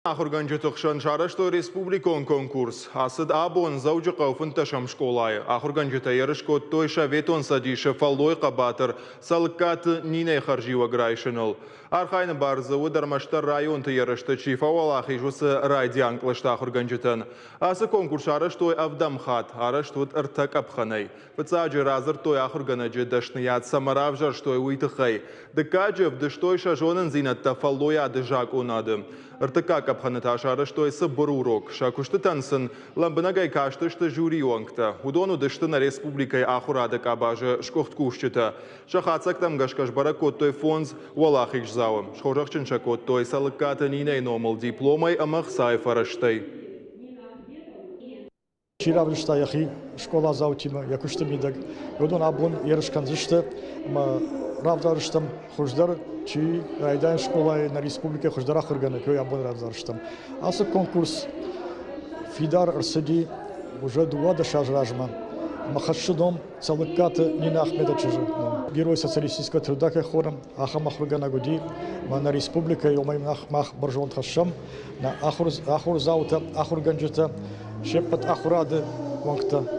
Ахуыргӕнджыты хсӕн сарӕзтой республикон конкурс. Ацыд абон Дзӕуджыхъӕуы фынддӕсӕм скъолайы. Ахуыргӕнджытӕ ерыс кодтой Советон Цӕдисы фӕллойы хъӕбатыр Цӕлыккаты Нинӕйы хӕрзиуӕг райсыныл. Архайыны бар дзы уыд ӕрмӕстдӕр районты ерысты чи фӕуӕлахиз, уыцы райдиан кълӕсты ахуыргӕнджытӕн. Ацы конкурс арӕзтой ӕвдӕм хатт. Арӕзт уыд ӕртӕ къӕпхӕнӕй. Фыццаджы радзырдтой ахуыргӕнӕджы дӕсныйад цӕмӕ равзӕрстой, уый тыххӕй. Дыккаджы ӕвдыстой сӕ зонындзинӕдтӕ фӕллойады закъонады. Ӕртыккаг къӕпхӕны та сарӕзтой цыбыр урок. Сӕ куыстытӕн сын лӕмбынӕгӕй кастысты жюрийы уӕнгтӕ. Уыдон уыдысты нӕ республикӕйы ахуырады къабазы сгуыхт кусджытӕ. Сӕ хатдзӕгтӕм гӕсгӕ сбӕрӕг кодтой фондз уӕлахиздзауы. Схорзӕхджын сӕ кодтой Цӕлыккаты Нинӕйы номыл дипломӕй ӕмӕ хцайы фӕрӕзтӕй. Чи равдыста йӕхи скъоладзаутимӕ йӕ куысты мидӕг, уыдон абон ерыс кӕндзысты ӕмӕ равзарстӕм хуыздӕр, чи райдайӕн скъолайы нӕ республикӕйы хуыздӕр ахуыргӕнӕг, уый абон равзарстӕм. Ацы конкурс фидар ӕрцыди уже 12 азы размӕ ӕмӕ хӕссы ном Цӕлыккаты Нинӕ Ахмеды чызджы ном. Герой социалистического труда кӕй хонӕм, ахӕм ахуыргӕнӕг уыди ӕмӕ нӕ республикӕйы уымӕй мах бӕрзонд хӕссӕм нӕ ахуырдзаутӕ, ахуыргӕнджытӕ, се ппӕт ахуырады уӕнгтӕ.